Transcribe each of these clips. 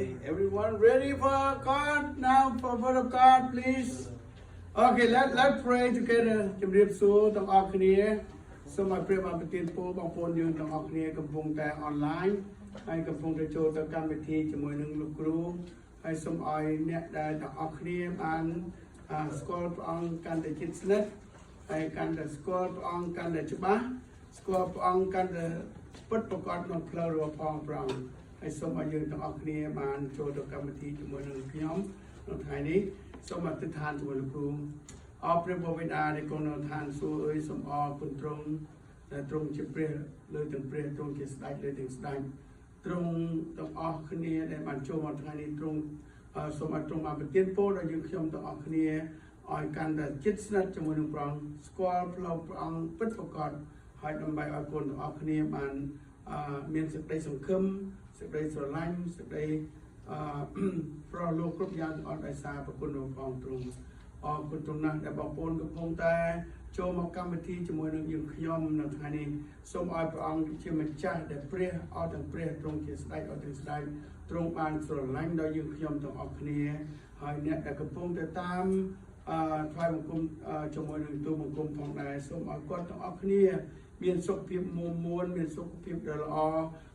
Everyone ready for God now, for word of God, please? Okay, let pray together. ជំរាបសួរទាំងអស់គ្នាសូមឲ្យព្រះបានប្រទានពរបងប្អូនយើងទាំងអស់គ្នាកំពុងតែអនឡាញហើយកំពុងតែចូលទៅកម្មវិធីជាមួយនឹងលោកគ្រូហើយសូមឲ្យអ្នកដែលទាំងអស់គ្នាបានអាស្គាល់ព្រះអង្គកាន់តែជិតស្និទ្ធហើយកាន់តែស្គាល់ព្រះអង្គកាន់តែច្បាស់ស្គាល់ព្រះអង្គកាន់តែពិតប្រាកដក្នុងផ្លូវរបស់ផងព្រះអង្គហើយសូមឲ្យយើងទាំងអស់គ្នាបានចូលទៅកម្មវិធីជាមួយនឹងខ្ញុំក្នុងថ្ងៃនេះសូមអធិដ្ឋានជាមួយលោកគ្រូអរព្រះបិតានៃគង់នៅឋានសួគ៌អើយសូមអរគុណទ្រង់ដែលទ្រង់ជាព្រះលើទាំងព្រះទ្រង់ជាស្ដេចលើទាំងស្ដេចទ្រង់ទាំងអស់គ្នាដែលបានចូលមកថ្ងៃនេះទ្រង់អឺសូមឲ្យទ្រង់បានប្រទានពរដល់យើងខ្ញុំទាំងអស់គ្នាឲ្យកាន់តែជិតស្និទ្ធជាមួយនឹងព្រះអង្គស្គាល់ផ្លូវព្រះអង្គពិតប្រាកដហើយដើម្បីឲ្យកូនទាំងអស់គ្នាបានអឺមានសេចក្តីសង្ឃឹមសេចក្តីស្រឡាញ់សេចក្តីអឺ ប្រោះលោកគ្រប់យ៉ាងទាំងអស់ដោយសារប្រគុណរបស់ព្រះអង្គទ្រង់អរគុណទ្រង់ណាស់ដែលបងប្អូនកំពុងតែចូលមកកម្មវិធីជាមួយនឹងយើងខ្ញុំនៅថ្ងៃនេះសូមឲ្យព្រះអង្គជាម្ចាស់ដែលព្រះអស់ទាំងព្រះទ្រង់ជាស្ដេចអស់ទាំងស្ដេចទ្រង់បានស្រឡាញ់ដល់យើងខ្ញុំទាំងអស់គ្នាហើយអ្នកដែលកំពុងតែតាមអឺថ្វាយបង្គំអឺជាមួយនឹងទូបង្គំផងដែរសូមឲ្យគាត់ទាំងអស់គ្នា មានសុខភាពមុំមួនមានសុខភាពដ៏ល្អ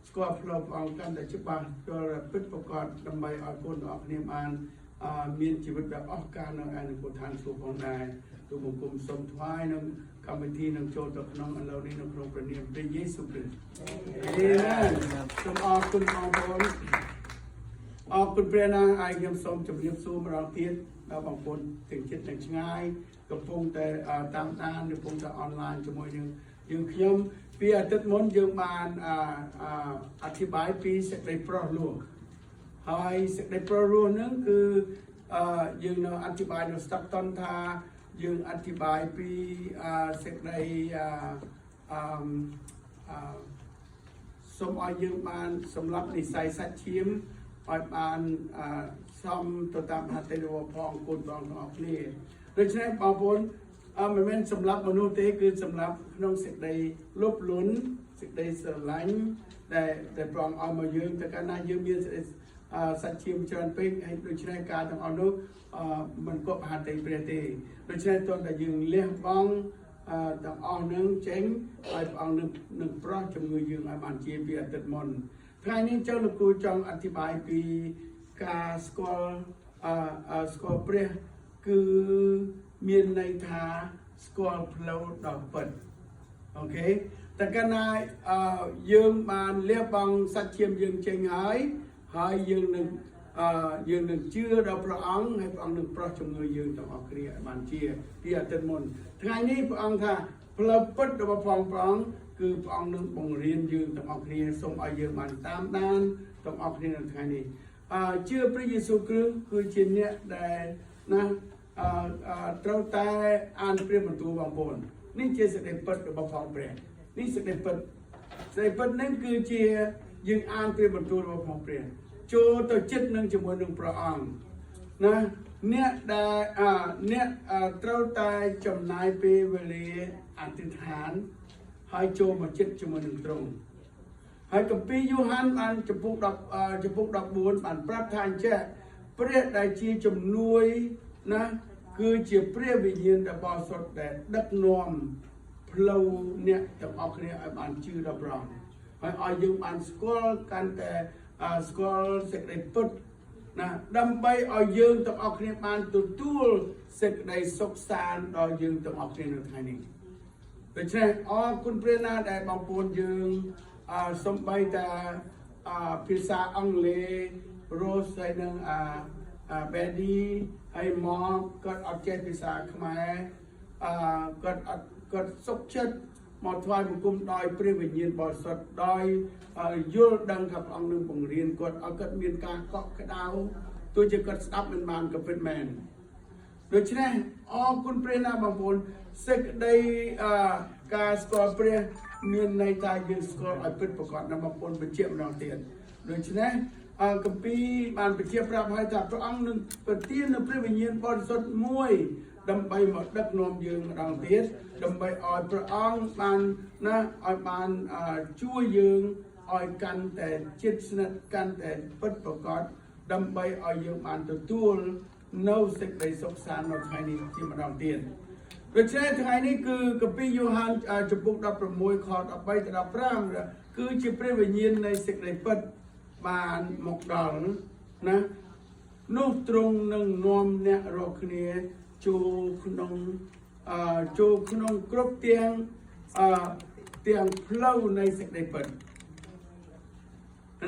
ស្គាល់ផ្លូវព្រះអង្គកាន់តែច្បាស់ស្គាល់ពិតប្រាកដដើម្បីឲ្យកូនទាំងអស់គ្នាបានអឺមានជីវិតបែបអស្ចារ្យនៅឯនគរឋានសួគ៌ផងដែរទូបង្គំសូមថ្វាយនឹងកម្មវិធីនឹងចូលទៅក្នុងឥឡូវនេះនៅក្នុងព្រះនាមព្រះយេស៊ូវគ្រីស្ទអាមែនសូមអរគុណបងប្អូនអរគុណព្រះណាស់ហើយខ្ញុំសូមជម្រាបសួរម្ដងទៀតដល់បងប្អូនទាំងជិតទាំងឆ្ងាយកំពុងតែតាមដានកំពុងតែអនឡាញជាមួយនឹងយើងខ្ញុំពីអាទិត្យមុនយើងបានអអធិប្បាយពីសេចក្តីប្រោះលោះហើយសេចក្តីប្រោះលោះហ្នឹងគឺអឺយើងនៅអធិប្បាយនៅ Stockton ថាយើងអធិប្បាយពីអសេចក្តីអអឺអឺសូមឲ្យយើងបានសម្រាប់និស័យសាច់ឈាមឲ្យបានអឺសមទៅតាមហត្ថរបស់ផងគុណបងទាំងអស់គ្នាដូច្នេះបងប្អូនអឺមិនមែនសម្រាប់មនុស្សទេគឺសម្រាប់ក្នុងសេចក្តីលោភលន់សេចក្តីស្រឡាញ់ដែលដែលព្រះអង្គឲ្យមកយើងតែកាលណាយើងមានសេចក្តីអឺសាច់ឈាមច្រើនពេកហើយដូច្នេះការទាំងអស់នោះអឺមិនគប់ហត្ថីព្រះទេដូច្នេះតើតែយើងលះបង់អឺទាំងអស់នឹងចេញឲ្យព្រះអង្គនឹងនឹងប្រោះជំងឺយើងឲ្យបានជាពីអាទិត្យមុនថ្ងៃនេះចៅលោកគ្រូចង់អធិប្បាយពីការស្គាល់អឺអឺស្គាល់ព្រះគឺមានន័យថាស្គាល់ផ្លូវដ៏ពិត okay តែកាលណាអឺយើងបានលះបង់សាច់ឈាមយើងចេញហើយហើយយើងនឹងអឺយើងនឹងជឿដល់ព្រះអង្គហើយព្រះអង្គនឹងប្រោះជំងឺយើងទាំងអស់គ្នាឲ្យបានជាពីអាទិត្យមុនថ្ងៃនេះព្រះអង្គថាផ្លូវពិតរបស់ផងព្រះអង្គគឺព្រះអង្គនឹងបង្រៀនយើងទាំងអស់គ្នាសូមឲ្យយើងបានតាមដានទាំងអស់គ្នានៅថ្ងៃនេះអឺជឿព្រះយេស៊ូវគ្រីស្ទគឺជាអ្នកដែលណាអឺអឺត្រូវតែអានព្រះបន្ទូលបងប្អូននេះជាសេចក្តីពិតរបស់ផងព្រះនេះសេចក្តីពិតសេចក្តីពិតនេះគឺជាយើងអានព្រះបន្ទូលរបស់ផងព្រះចូលទៅចិត្តនឹងជាមួយនឹងព្រះអង្គណាអ្នកដែលអឺអ្នកត្រូវតែចំណាយពេលវេលាអធិដ្ឋានហើយចូលមកចិត្តជាមួយនឹងទ្រង់ហើយគម្ពីរយូហានបានចំពុក10ចំពុក14បានប្រាប់ថាអញ្ចេះព្រះដែលជាជំនួយណាគឺជាព្រះវិញ្ញាណដ៏បរិសុទ្ធដែលដឹកនាំផ្លូវអ្នកទាំងអស់គ្នាឲ្យបានជឿដល់ព្រះអង្គហើយឲ្យយើងបានស្គាល់កាន់តែស្គាល់សេចក្តីពិតណាដើម្បីឲ្យយើងទាំងអស់គ្នាបានទទួលសេចក្តីសុខសាន្តដល់យើងទាំងអស់គ្នានៅថ្ងៃនេះដូច្នេះអរគុណព្រះណាដែលបងប្អូនយើងអឺសំបីតាអឺភាសាអង់គ្លេស Rose ហើយនឹងអាអា Betty ហើយមកគាត់អត់ចេះភាសាខ្មែរអឺគាត់អត់គាត់សុខចិត្តមកថ្វាយបង្គំដោយព្រះវិញ្ញាណបរិសុទ្ធដោយយល់ដឹងថាព្រះអង្គនឹងបង្រៀនគាត់ឲ្យគាត់មានការកក់ក្ដៅទោះជាគាត់ស្ដាប់មិនបានក៏ពិតមែនដូច្នេះអរគុណព្រះណាបងប្អូនសេចក្តីអឺការស្គាល់ព្រះមានន័យថាយើងស្គាល់ឲ្យពិតប្រាកដណាបងប្អូនបញ្ជាក់ម្ដងទៀតដូច្នេះអឺគម្ពីរបានបញ្ជាក់ប្រាប់ហើយថាព្រះអង្គនឹងប្រទាននូវព្រះវិញ្ញាណបរិសុទ្ធមួយដើម្បីមកដឹកនាំយើងម្ដងទៀតដើម្បីឲ្យព្រះអង្គបានណាឲ្យបានជួយយើងឲ្យកាន់តែជិតស្និទ្ធកាន់តែពិតប្រាកដ ដើម្បីឲ្យយើងបានទទួលនៅសេចក្តីសុខសាន្តនៅថ្ងៃនេះជាម្ដងទៀតដូច្នេះថ្ងៃនេះគឺគម្ពីរយ៉ូហានជំពូក16ខ13ទៅ15គឺជាព្រះវិញ្ញាណនៃសេចក្តីពិតបានមកដល់ណានោះទ្រង់នឹងនាំអ្នករាល់គ្នាចូលក្នុងអឺចូលក្នុងគ្រប់ទាំងអឺទាំងផ្លូវនៃសេចក្តីពិត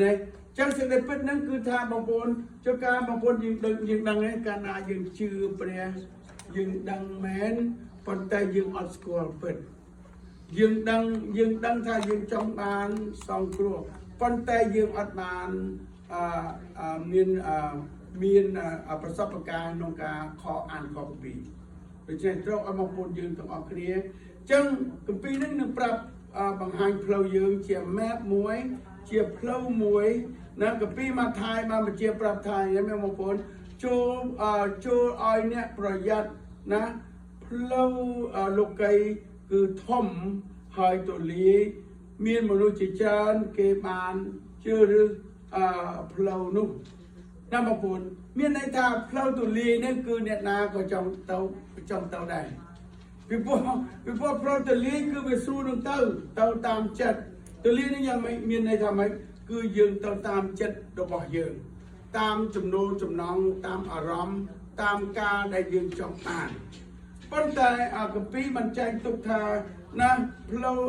នេះចឹងសេចក្តីពិតហ្នឹងគឺថាបងប្អូនជួនកាលបងប្អូនយើងដឹងយើងដឹងឯងកាលណាយើងជឿព្រះយើងដឹងមែនប៉ុន្តែយើងអត់ស្គាល់ពិតយើងដឹងយើងដឹងថាយើងចង់បានសង្គ្រោះប៉ុន្តែយើងអត់បានអឺអឺមានអឺមានប្រសពការណ៍ក្នុងការខអានខគម្ពីរដូច្នេះត្រូវឲ្យបងប្អូនយើងទាំងអស់គ្នាចឹងគម្ពីរនេះនឹងប្រាប់បង្ហាញផ្លូវយើងជា map មួយជាផ្លូវមួយណាគម្ពីរម៉ាថាយបានបញ្ជាប្រាប់ថាយ៉ាងម៉េចបងប្អូនចូលចូលឲ្យអ្នកប្រយ័ត្នណាផ្លូវលោកីគឺធំហើយទូលាយមានមនុស្សជាច្រើនគេបានជ្រើសរើសផ្លូវនោះណាបងប្អូនមានន័យថាផ្លូវទូលាយនេះគឺអ្នកណាក៏ចង់ទៅចង់ទៅដែរពីព្រោះពីព្រោះផ្លូវទូលាយគឺវាស្រួលនឹងទៅទៅតាមចិត្តទូលាយនេះយ៉ាងម៉េចមានន័យថាម៉េចគឺយើងទៅតាមចិត្តរបស់យើង តាមចំណូលចំណងតាមអារម្មណ៍តាមការដែលយើងចង់បានប៉ុន្តែអាគម្ពីរបានចែងទុកថាណាផ្លូវ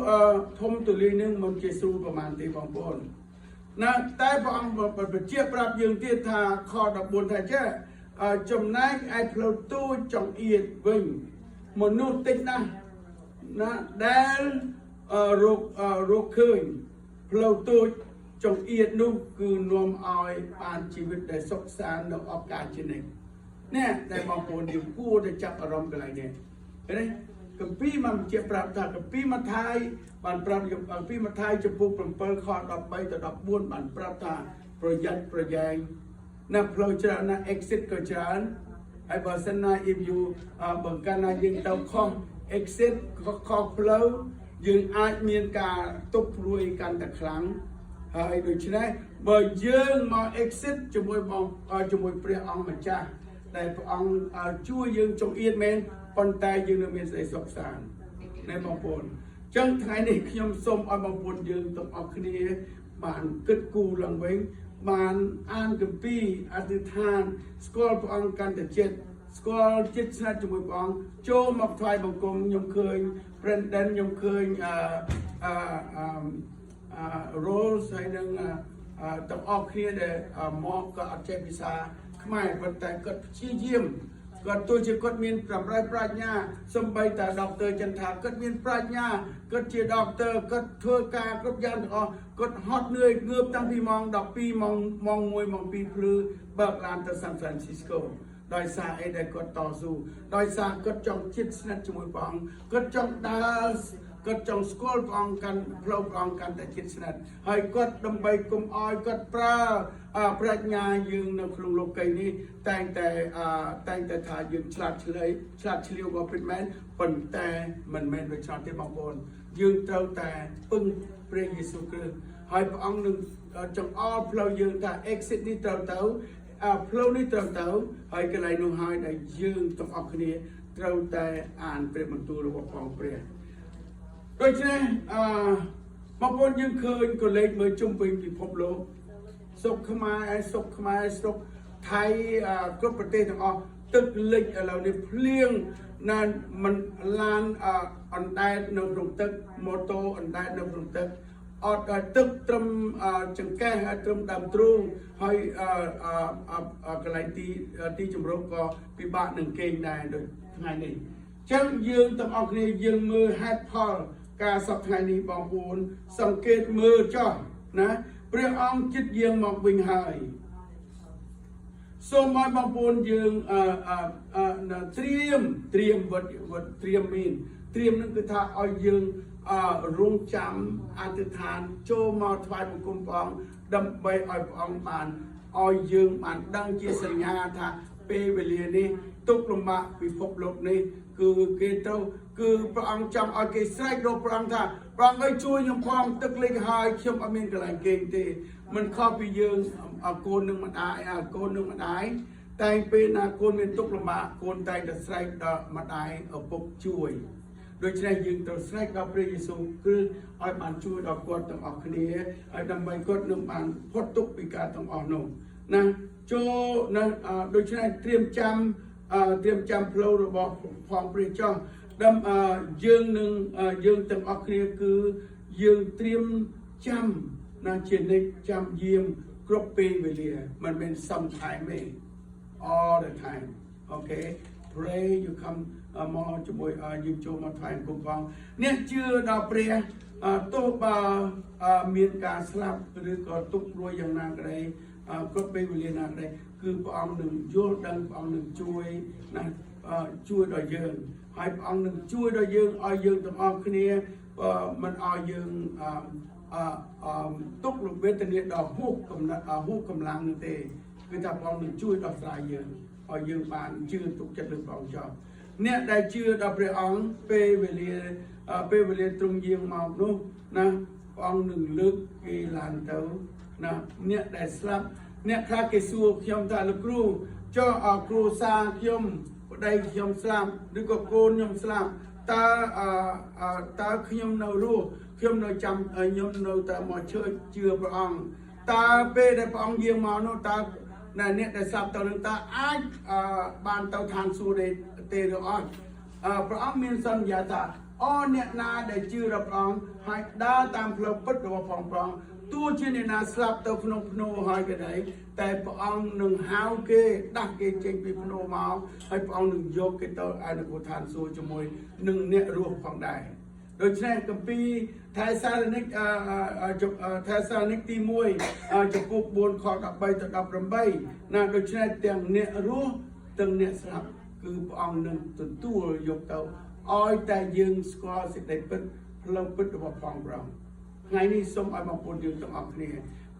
ធំទូលាយនឹងមិនជាស្រួលប្រហែលទេបងប្អូនណាតែព្រះអង្គបញ្ជាក់ប្រាប់យើងទៀតថាខ14ថាចេះចំណែកឯផ្លូវតូចចង្អៀតវិញមនុស្សតិចណាស់ណាដែលរករកឃើញផ្លូវតូចចង្អៀតនោះគឺនាំឲ្យបានជីវិតដែលសុខសាន្តនៅអស់កល្បជានិច្ចនេះដែលបងប្អូនយើងគួរតែចាប់អារម្មណ៍កន្លែងនេះឃើញទេគម្ពីរបានបញ្ជាក់ប្រាប់ថាគម្ពីរម៉ាថាយបានប្រាប់គម្ពីរម៉ាថាយជំពូក7ខ13ទៅ14បានប្រាប់ថាប្រយ័ត្នប្រយែងណាផ្លូវច្រើនណា exit ក៏ច្រើនហើយបើសិនណា if you បើកាលណាយើងទៅខុស exit ខុសផ្លូវយើងអាចមានការទប់ព្រួយកាន់តែខ្លាំងហើយដូច្នេះបើយើងមក exit ជាមួយបងជាមួយព្រះអង្គម្ចាស់ដែលព្រះអង្គជួយយើងចង្អៀតមែនប៉ុន្តែយើងនៅមានសេចក្តីសុខសាន្តណែបងប្អូនចឹងថ្ងៃនេះខ្ញុំសូមឲ្យបងប្អូនយើងទាំងអស់គ្នាបានគិតគូរឡើងវិញបានអានគម្ពីរអធិដ្ឋានស្គាល់ព្រះអង្គកាន់តែជិតស្គាល់ចិត្តស្និទ្ធជាមួយព្រះអង្គចូលមកថ្វាយបង្គំខ្ញុំឃើញ Brandon ខ្ញុំឃើញអឺអឺអឺអឺ Rose ហើយនឹងទាំងអស់គ្នាដែលមកក៏អត់ចេះភាសាខ្មែរប៉ុន្តែគាត់ព្យាយាមគាត់ទោះជាគាត់មានតម្រៃប្រាជ្ញាសំបីតាដុកទ័រចន្ទថាគាត់មានប្រាជ្ញាគាត់ជាដុកទ័រគាត់ធ្វើការគ្រប់យ៉ាងទាំងអស់គាត់ហត់នឿយងើបតាំងពីម៉ោង12ម៉ោងម៉ោង1ម៉ោង2ភ្លឺបើកឡានទៅសាន់ហ្វ្រាន់ស៊ីស្កូដោយសារអីដែលគាត់តស៊ូដោយសារគាត់ចង់ជិតស្និទ្ធជាមួយព្រះអង្គគាត់ចង់ដើរគាត់ចង់ស្គាល់ព្រះអង្គកាន់ផ្លូវព្រះអង្គកាន់តែជិតស្និទ្ធហើយគាត់ដើម្បីកុំឲ្យគាត់ប្រើប្រាជ្ញាយើងនៅក្នុងលោកីនេះតែងតែតែងតែថាយើងឆ្លាតឆ្លើយឆ្លាតឆ្លៀវក៏ពិតមែនប៉ុន្តែមិនមែនដូច្នោះទេបងប្អូនយើងត្រូវតែពឹងព្រះយេស៊ូវគ្រីស្ទហើយព្រះអង្គនឹងចង្អុលផ្លូវយើងថា exit នេះត្រូវទៅផ្លូវនេះត្រូវទៅហើយកន្លែងនោះហើយដែលយើងទាំងអស់គ្នាត្រូវតែអានព្រះបន្ទូលរបស់ផងព្រះដូច្នេះអឺបងប្អូនយើងឃើញក៏លេខមើលជុំវិញពិភពលោកស្រុកខ្មែរស្រុកខ្មែរស្រុកថៃគ្រប់ប្រទេសទាំងអស់ទឹកលិចឥឡូវនេះភ្លៀងណាមិនឡានអណ្ដែតនៅក្នុងទឹកម៉ូតូអណ្ដែតនៅក្នុងទឹកអត់ទឹកត្រឹមចង្កេះហើយត្រឹមដើមទ្រូងហើយកន្លែងទីទីជម្រកក៏ពិបាកនឹងគេងដែរដូចថ្ងៃនេះចឹងយើងទាំងអស់គ្នាយើងមើលហេតុផលការសពថ្ងៃនេះបងប្អូនសង្កេតមើលចោះណាព្រះអង្គចិត្តយាងមកវិញហើយសូមឲ្យបងប្អូនយើងអឺអឺអឺត្រៀមត្រៀមវត្តវត្តត្រៀមមានត្រៀមនឹងគឺថាឲ្យយើងអឺរងចាំអធិដ្ឋានចូលមកថ្វាយបង្គំព្រះអង្គដើម្បីឲ្យព្រះអង្គបានឲ្យយើងបានដឹងជាសញ្ញាថា ពេលវេលានេះទុក្ខលំបាកពិភពលោកនេះគឺគេត្រូវគឺព្រះអង្គចង់ឲ្យគេស្រែករកព្រះអង្គថាព្រះអង្គអើយជួយខ្ញុំផងទឹកលិចហើយខ្ញុំអត់មានកន្លែងគេងទេមិនខុសពីយើងកូននឹងម្ដាយកូននឹងម្ដាយតែពេលណាកូនមានទុក្ខលំបាកកូនតែងតែស្រែកដល់ម្ដាយឪពុកជួយ ដូច្នេះយើងត្រូវស្រែកដល់ព្រះយេស៊ូវគឺឲ្យបានជួយដល់គាត់ទាំងអស់គ្នាហើយដើម្បីគាត់នឹងបានផុតទុក្ខពីការទាំងអស់នោះណាចូលណាអឺដូច្នេះត្រៀមចាំអឺត្រៀមចាំផ្លូវរបស់ផងព្រះចោះដើម្បីអឺយើងនឹងអឺយើងទាំងអស់គ្នាគឺយើងត្រៀមចាំណាជានិច្ចចាំយាមគ្រប់ពេលវេលាមិនមែន sometime ទេ all the time. Okay, pray. You come មកជាមួយយើងចូលមកថ្វាយបង្គំផងអ្នកជឿដល់ព្រះទោះបើមានការស្លាប់ឬក៏ទុក្ខព្រួយយ៉ាងណាក្តីគ្រប់ពេលវេលាណាក្តីគឺព្រះអង្គនឹងយល់ដឹងព្រះអង្គនឹងជួយណាជួយដល់យើងហើយព្រះអង្គនឹងជួយដល់យើងឲ្យយើងទាំងអស់គ្នាមិនឲ្យយើងអឺអឺអឺទុក្ខវេទនាដល់ហួសកំណត់ហួសកម្លាំងនោះទេគឺថាព្រះអង្គនឹងជួយដោះស្រាយយើងឲ្យយើងបានជឿទុកចិត្តលើព្រះអង្គចោះអ្នកដែលជឿដល់ព្រះអង្គពេលវេលាពេលវេលាទ្រង់យាងមកនោះណាព្រះអង្គនឹងលើកគេឡើងទៅណាអ្នកដែលស្លាប់អ្នកខ្លះគេសួរខ្ញុំថាលោកគ្រូចុះអគ្រួសារខ្ញុំប្តីខ្ញុំស្លាប់ឬក៏កូនខ្ញុំស្លាប់តើតើខ្ញុំនៅរស់ខ្ញុំនៅចាំខ្ញុំនៅតែមកជឿជឿព្រះអង្គតើពេលដែលព្រះអង្គយាងមកនោះតើណែអ្នកដែលស្លាប់ទៅនឹងតើអាចបានទៅឋានសួគ៌ទេទេឬអត់ព្រះអង្គមានសន្យាថាអូអ្នកណាដែលជឿដល់ព្រះអង្គហើយដើរតាមផ្លូវពិតរបស់ផងព្រះអង្គទោះជាអ្នកណាស្លាប់ទៅក្នុងផ្នូរហើយក៏ដែរតែព្រះអង្គនឹងហៅគេដាស់គេចេញពីផ្នូរមកហើយព្រះអង្គនឹងយកគេទៅឯនគរឋានសួគ៌ជាមួយនឹងអ្នករស់ផងដែរដូច្នេះគម្ពីរថែសាឡូនីកថែសាឡូនីកទី1ជំពូក4ខ13ទៅ18ណាដូច្នេះទាំងអ្នករស់ទាំងអ្នកស្លាប់គឺព្រះអង្គនឹងទទួលយកទៅឲ្យតែយើងស្គាល់សេចក្តីពិតផ្លូវពិតរបស់ផងព្រះអង្គថ្ងៃនេះសូមឲ្យបងប្អូនយើងទាំងអស់គ្នា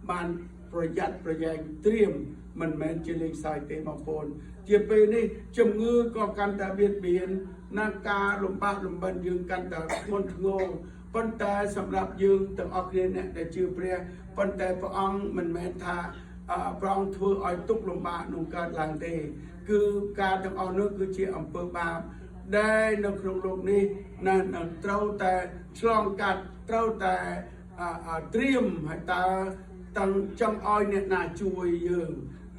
បានប្រយ័ត្នប្រយែងត្រៀមមិនមែនជាលេងសើចទេបងប្អូនជាពេលនេះជំងឺក៏កាន់តែបៀតបៀនណាការលំបាកលំបិនយើងកាន់តែធ្ងន់ធ្ងរប៉ុន្តែសម្រាប់យើងទាំងអស់គ្នាអ្នកដែលជឿព្រះប៉ុន្តែព្រះអង្គមិនមែនថាព្រះអង្គធ្វើឲ្យទុក្ខលំបាកនោះកើតឡើងទេ គឺការទាំងអស់នោះគឺជាអំពើបាបដែលនៅក្នុងលោកនេះណានឹងត្រូវតែឆ្លងកាត់ត្រូវតែត្រៀមហើយតើតឹងចង់ឲ្យអ្នកណាជួយយើង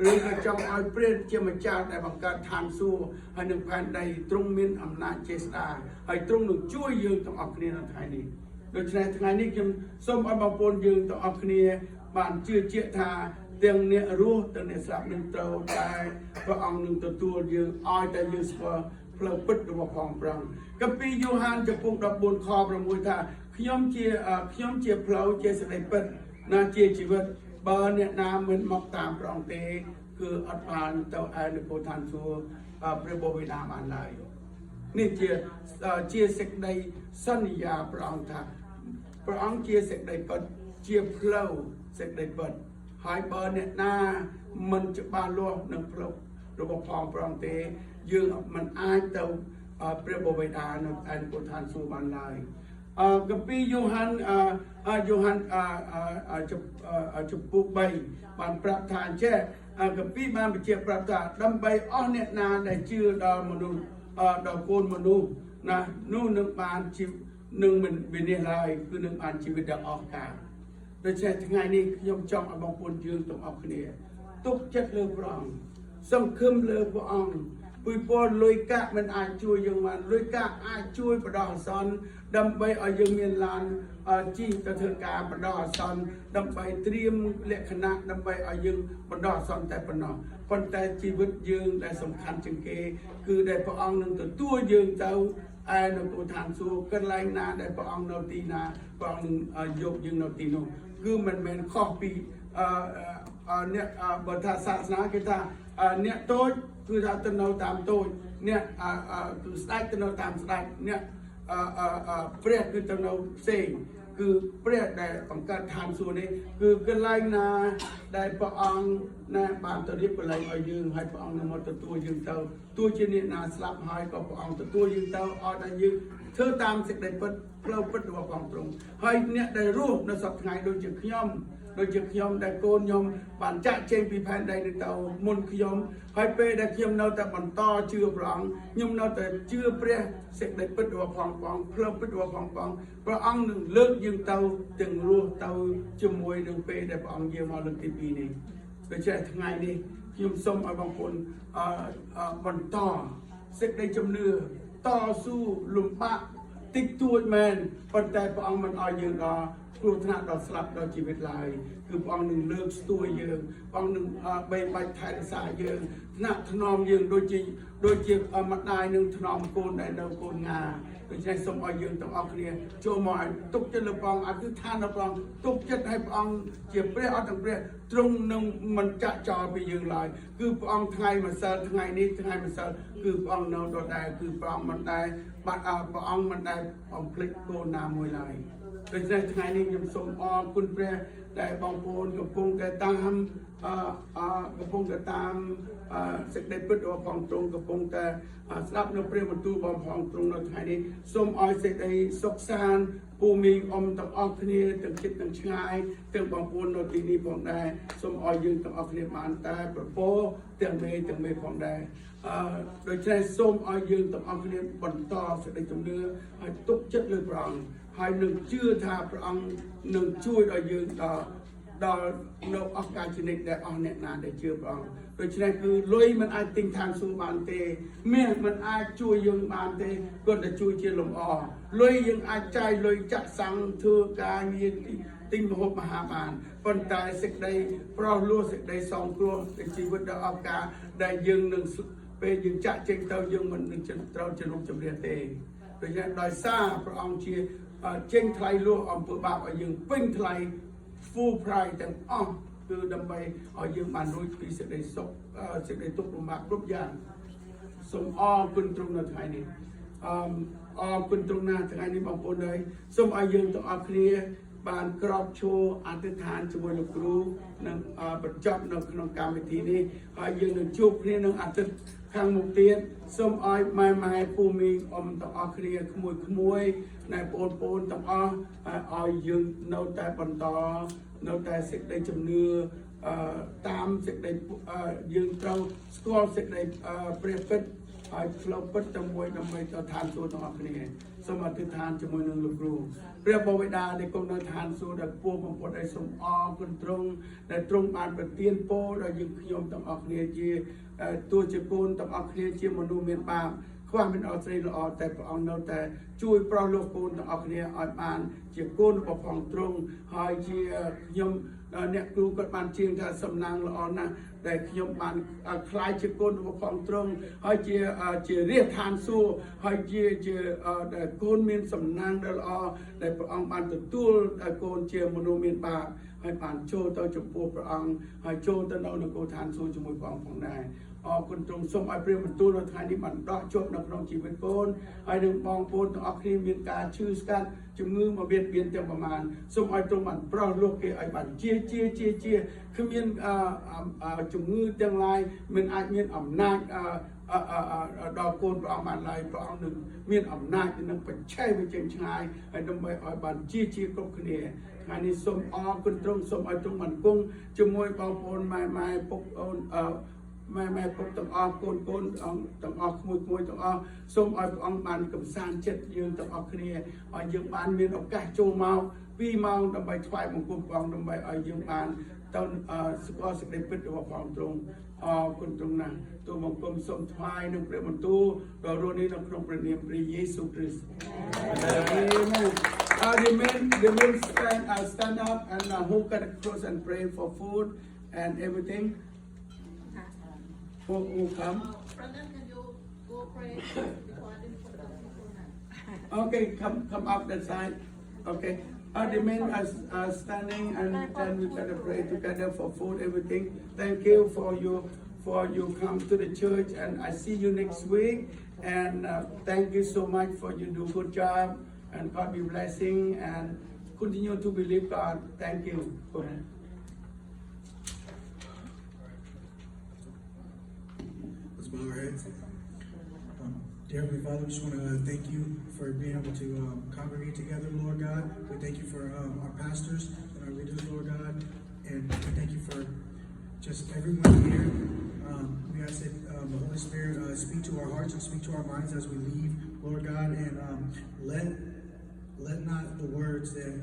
ឬក៏ចង់ឲ្យព្រះជាម្ចាស់ដែលបង្កើតឋានសួគ៌ហើយនឹងផែនដីទ្រង់មានអំណាចចេស្តាហើយទ្រង់នឹងជួយយើងទាំងអស់គ្នានៅថ្ងៃនេះដូច្នេះថ្ងៃនេះខ្ញុំសូមឲ្យបងប្អូនយើងទាំងអស់គ្នាបានជឿជាក់ថាទាំងអ្នករស់ទាំងអ្នកស្លាប់នឹងត្រូវតែព្រះអង្គនឹងទទួលយើងឲ្យតែយើងស្គាល់ផ្លូវពិតរបស់ផងព្រះអង្គគម្ពីរយ៉ូហានជំពូក14ខ6ថាខ្ញុំជាផ្លូវជាសេចក្តីពិតណាជាជីវិតបើអ្នកណាមិនមកតាមព្រះអង្គទេគឺអត់បានទៅឯនគរឋានសួគ៌ព្រះបិតាបានឡើយនេះជាជាសេចក្តីសន្យាព្រះអង្គថាព្រះអង្គជាសេចក្តីពិតជាផ្លូវសេចក្តីពិតហើយបើអ្នកណាមិនច្បាស់លាស់នឹងផ្លូវរបស់ផងព្រះអង្គទេយើងមិនអាចទៅព្រះបិតានៅឯនគរឋានសួគ៌បានឡើយអឺគម្ពីរយ៉ូហានអឺយ៉ូហានអឺជំពូក3បានប្រាប់ថាអញ្ចេះគម្ពីរបានបញ្ជាក់ប្រាប់ថាដើម្បីអស់អ្នកណាដែលជឿដល់មនុស្សដល់កូនមនុស្សណានោះនឹងបានជីវនឹងមិនវិនិច្ឆ័យឡើយគឺនឹងបានជីវិតដល់អស់កាលដូច្នេះថ្ងៃនេះខ្ញុំចង់ឲ្យបងប្អូនយើងទាំងអស់គ្នាទុកចិត្តលើព្រះអង្គសង្ឃឹមលើព្រះអង្គពីព្រោះលុយកាក់មិនអាចជួយយើងបានលុយកាក់អាចជួយបដោះអាសន្នដើម្បីឲ្យយើងមានឡានជិះទៅធ្វើការបដោះអាសន្នដើម្បីត្រៀមលក្ខណៈដើម្បីឲ្យយើងបដោះអាសន្នតែប៉ុណ្ណោះប៉ុន្តែជីវិតយើងដែលសំខាន់ជាងគេ គឺដែលព្រះអង្គនឹងទទួលយើងទៅឯនគរឋានសួគ៌កន្លែងណាដែលព្រះអង្គនៅទីណាព្រះអង្គនឹងយកយើងនៅទីនោះគឺមិនមែនខុសពីអ្នកបើថាសាសនាគេថាអ្នកតូចគឺថាទៅនៅតាមតូចអ្នកគឺស្ដេចទៅនៅតាមស្ដេចអ្នកព្រះគឺទៅនៅផ្សេងគឺ គឺព្រះដែលបង្កើតឋានសួគ៌នេះគឺកន្លែងណាដែលព្រះអង្គណែបានទៅរៀបកន្លែងឲ្យយើងហើយព្រះអង្គនឹងមកទទួលយើងទៅទោះជាអ្នកណាស្លាប់ហើយក៏ព្រះអង្គទទួលយើងទៅឲ្យតែយើងធ្វើតាមសេចក្តីពិតផ្លូវពិតរបស់ព្រះអង្គទ្រង់ហើយអ្នកដែលរស់នៅសប្តាហ៍ថ្ងៃដូចជាខ្ញុំដូចជាខ្ញុំដែលកូនខ្ញុំបានចាក់ចេញពីផែនដីនេះទៅមុនខ្ញុំហើយពេលដែលខ្ញុំនៅតែបន្តជឿព្រះអង្គខ្ញុំនៅតែជឿព្រះសេចក្តីពិតរបស់ផងព្រះអង្គផ្លូវពិតរបស់ផងព្រះអង្គព្រះអង្គនឹងលើកយើងទៅទាំងរស់ទៅជាមួយនឹងពេលដែលព្រះអង្គយាងមកលើកទី2នេះដូច្នេះថ្ងៃនេះខ្ញុំសូមឲ្យបងប្អូនអឺអឺបន្តសេចក្តីជំនឿតស៊ូលំបាកតិចតួចមែនប៉ុន្តែព្រះអង្គមិនឲ្យយើងដល់គ្រោះថ្នាក់ដល់ស្លាប់ដល់ជីវិតឡើយគឺព្រះអង្គនឹងលើកស្ទួយយើងព្រះអង្គនឹងបីបាច់ថែរក្សាយើងថ្នាក់ថ្នមយើងដូចជាដូចជាម្ដាយនឹងថ្នមកូនដែលនៅកូនងាដូច្នេះសូមឲ្យយើងទាំងអស់គ្នាចូលមកឲ្យទុកចិត្តលើព្រះអង្គអធិដ្ឋានដល់ព្រះអង្គទុកចិត្តឲ្យព្រះអង្គជាព្រះអត់ទាំងព្រះទ្រង់នឹងមិនចាក់ចោលពីយើងឡើយគឺព្រះអង្គថ្ងៃម្សិលថ្ងៃនេះថ្ងៃម្សិលគឺព្រះអង្គនៅដដែលគឺព្រះអង្គមិនដែលបាត់ព្រះអង្គមិនដែលបំភ្លេចកូនណាមួយឡើយដូច្នេះថ្ងៃនេះខ្ញុំសូមអរគុណព្រះដែលបងប្អូនកំពុងតែតាមអអកំពុងតែតាមសេចក្តីពិតរបស់ផងទ្រង់កំពុងតែស្ដាប់នៅព្រះបន្ទូលរបស់ផងទ្រង់នៅថ្ងៃនេះសូមឲ្យសេចក្តីសុខសាន្តពូមីងអ៊ំទាំងអស់គ្នាទាំងជិតទាំងឆ្ងាយទាំងបងប្អូននៅទីនេះផងដែរសូមឲ្យយើងទាំងអស់គ្នាបានតែប្រពោទាំងមេទាំងមេផងដែរអឺដូច្នេះសូមឲ្យយើងទាំងអស់គ្នាបន្តសេចក្តីជំនឿឲ្យទុកចិត្តលើព្រះអង្គហើយនឹងជឿថាព្រះអង្គនឹងជួយដល់យើងដល់ដល់នៅអស់កល្បជានិច្ចដែលអស់អ្នកណាដែលជឿព្រះអង្គដូច្នេះគឺលុយមិនអាចទិញឋានសួគ៌បានទេមាសមិនអាចជួយយើងបានទេគាត់តែជួយជាលំអលុយយើងអាចចាយលុយចាក់សាំងធ្វើការងារទិញម្ហូបអាហារបានប៉ុន្តែសេចក្តីប្រោះលោះសេចក្តីសងគ្រោះនៃជីវិតដ៏អស្ចារ្យដែលយើងនឹងពេលយើងចាក់ចេញទៅយើងមិននឹងត្រូវជំនុំជម្រះទេដូច្នេះដោយសារព្រះអង្គជាចេញថ្លៃលួសអំពើបាបឲ្យយើងពេញថ្លៃ full price ទាំងអស់គឺដើម្បីឲ្យយើងបានរួចពីសេចក្តីសុខសេចក្តីទុក្ខលំបាកគ្រប់យ៉ាងសូមអរគុណទ្រង់នៅថ្ងៃនេះអឺអរគុណទ្រង់ណាស់ថ្ងៃនេះបងប្អូនអើយសូមឲ្យយើងទាំងអស់គ្នាបានក្រោកឈរអធិដ្ឋានជាមួយលោកគ្រូនិងបញ្ចប់នៅក្នុងកម្មវិធីនេះហើយយើងនឹងជួបគ្នានឹងអាទិត្យខាងមុខទៀតសូមឲ្យម៉ែម៉ែពូមីងអ៊ំទាំងអស់គ្នាក្មួយក្មួយណែបងប្អូនទាំងអស់ឲ្យយើងនៅតែបន្តនៅតែសេចក្តីជំនឿអឺតាមសេចក្តីយើងត្រូវស្គាល់សេចក្តីព្រះពិតហើយផ្លូវពិតតែមួយដើម្បីទៅឋានសួគ៌ទាំងអស់គ្នាសូមអធិដ្ឋានជាមួយនឹងលោកគ្រូព្រះបិតាដែលគង់នៅឋានសួគ៌ដែលខ្ពស់បំផុតឲ្យសូមអរគុណទ្រង់ដែលទ្រង់បានប្រទានពរដល់យើងខ្ញុំទាំងអស់គ្នាជាទោះជាកូនទាំងអស់គ្នាជាមនុស្សមានបាបខ្វះមិនអត់ស្រីល្អតែព្រះអង្គនៅតែជួយប្រោសលោកកូនទាំងអស់គ្នាឲ្យបានជាកូនរបស់ផងទ្រង់ហើយជាខ្ញុំអ្នកគ្រូគាត់បានជាងថាសំណាងល្អណាស់ដែលខ្ញុំបានក្លាយជាកូនរបស់ផងទ្រង់ហើយជាជារាជឋានសួគ៌ហើយជាជាដែលកូនមានសំណាងដែលល្អដែលព្រះអង្គបានទទួលដែលកូនជាមនុស្សមានបាបហើយបានចូលទៅចំពោះព្រះអង្គហើយចូលទៅនៅនគរឋានសួគ៌ជាមួយព្រះអង្គផងដែរអរគុណទ្រង់សូមឲ្យព្រះបន្ទូលនៅថ្ងៃនេះបានដកជាប់នៅក្នុងជីវិតកូនហើយនឹងបងប្អូនទាំងអស់គ្នាមានការឈឺស្កាត់ជំងឺមកបៀតបៀនទាំងប្រមាណសូមឲ្យទ្រង់បានប្រោសលោកគេឲ្យបានជាជាជាជាគ្មានជំងឺទាំងឡាយមិនអាចមានអំណាចដល់កូនព្រះអង្គបានឡើយព្រះអង្គនឹងមានអំណាចនឹងបញ្ឆេះវាចេញឆ្ងាយហើយដើម្បីឲ្យបានជាជាគ្រប់គ្នាថ្ងៃនេះសូមអរគុណទ្រង់សូមឲ្យទ្រង់បានគង់ជាមួយបងប្អូនម៉ែម៉ែពុកអូនអឺម៉ែម៉ែពុកទាំងអស់កូនកូនទាំងអស់ក្មួយក្មួយទាំងអស់សូមឲ្យព្រះអង្គបានកំសាន្តចិត្តយើងទាំងអស់គ្នាឲ្យយើងបានមានឱកាសចូលមក2ម៉ោងដើម្បីថ្វាយបង្គំព្រះអង្គដើម្បីឲ្យយើងបានទៅស្គាល់សេចក្តីពិតរបស់ព្រះអង្គទ្រង់អរគុណទ្រង់ណាស់ទូបង្គំសូមថ្វាយនឹងព្រះបន្ទូលដ៏រស់នេះនៅក្នុងព្រះនាមព្រះយេស៊ូវគ្រីស្ទ Amen. The men stand up and who got cross and pray for food and everything. Who come? Brandon, can you go pray before I didn't put the phone? Okay, come up that side. Okay. The men are standing and then we gotta pray together for food, everything. Thank you for you come to the church and I see you next week. And thank you so much for you do good job and God be blessing and Continue to believe God. Thank you. Go ahead. Let's bow our heads. Dear Heavenly Father, we just want to thank you for being able to congregate together, Lord God. We thank you for our pastors and our leaders, Lord God. And we thank you for just everyone here. We ask that the Holy Spirit speak to our hearts and speak to our minds as we leave, Lord God. And let not the words that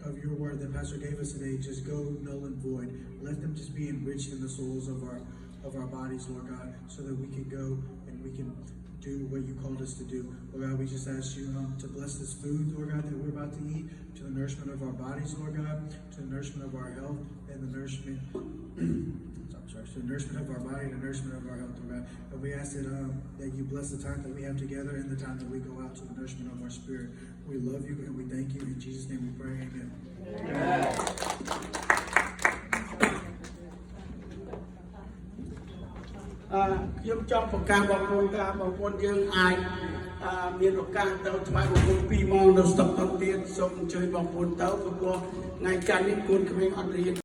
of your word that Pastor gave us today just go null and void. Let them just be enriched in the souls of our bodies, Lord God, so that we can go and we can do what you called us to do. Lord God, we just ask you to bless this food, Lord God, that we're about to eat, to the nourishment of our bodies, Lord God, to the nourishment of our health and the nourishment I'm sorry, to the nourishment of our body and the nourishment of our health, Lord God. And we ask that you bless the time that we have together and the time that we go out to the nourishment of our spirit. We love you and we thank you. In Jesus' name we pray. Amen. អឺខ្ញុំចង់ប្រកាសបងប្អូនថាបងប្អូនយើងអាចអឺមានឱកាសទៅថ្វាយបង្គំ2ម៉ោងនៅស្តុកតទៀតសូមអញ្ជើញបងប្អូនទៅព្រោះថ្ងៃច័ន្ទនេះកូនក្មេងអត់រៀន។